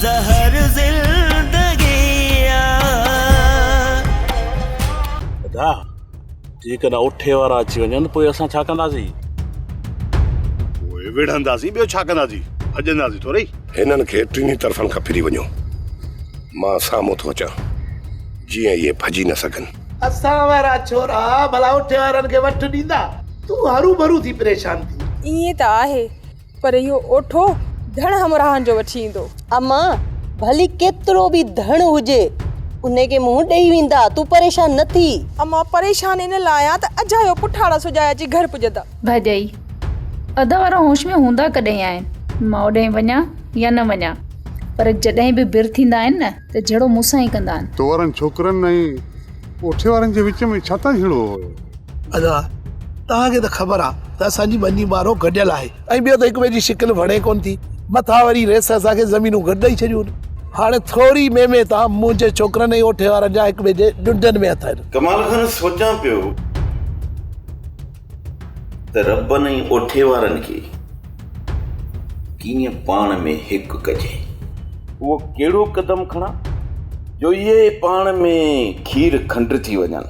زهر زندگي آ. ادا جيڪڏهن اوٺي وارا اچي وڃن پوء اسان ڇا ڪنداسين؟ پوء وڙهنداسين ٻيو ڇا ڪنداسين؟ ڀڄنداسين ٿورئي. هنن کي ٽنهي طرفن کان ڦري وڃو. مان سامهون ٿو اچان جيئن اهي ڀڄي نه سگهن. اسان وارا ڇورا ڀلا اوٺي وارن کي وٺ ڏيندا؟ تون هروڀرو ٿي پريشان ٿي. ائين ته آهي پر اهو اوٺو ڌڻ همراهن جو وٺي ايندو. امان، ڀلي ڪيترو به ڌڻ هجي، انهي کي منهن ڏئي ويندا، تون پريشان نه ٿي. امان، پريشان ان لاء آهيان ته اجايو پٺاڙا سجائي اچي گهر پڄندا. ڀاڄائي، ادا وارا هوش ۾ هوندا ڪڏهن آهن؟ مان اوڏانهن وڃان يا نه وڃان، پر جڏهن به بر ٿيندا آهن نه ته جهڙو مون سان ئي ڪندا آهن. تو وارن ڇوڪرن ۽ اوٺي وارن جي وچ ۾ ڇا ٿا جهيڙو هيو؟ ادا، توهان کي ته خبر آ ته اسان جي ٻني ٻارو گڏيل آهي ۽ ٻيو ته هڪ ٻئي جي شڪل وڻي ڪونه ٿي. مٿان وري ريس اسان کي زمينون گڏ ڏئي ڇڏيون. هاڻي ٿوري ميمي تان منهنجي ڇوڪرن ۽ اوٺي وارن جا هڪ ٻئي جي ڏنڊن ۾ هٿ آهن. ڪمال خان سوچان پيو ته ربن ۽ اوٺي وارن کي ڪيئن پاڻ ۾ هڪ ڪجي. اهو ڪهڙو قدم کڻان جو اهي پاڻ ۾ کير کنڊ ٿي وڃن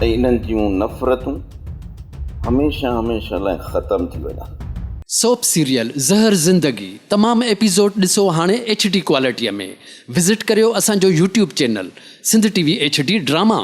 ۽ انهن جون نفرتون هميشه هميشه لاء ختم ٿي وڃن. سوپ سيريل زهر زندگي تمام ايپيسوڊ ڏسو هاڻي ايڇ ڊي ڪوالٽيء ۾ وزٽ ڪريو اسان جو YouTube channel Sindh T V H D drama.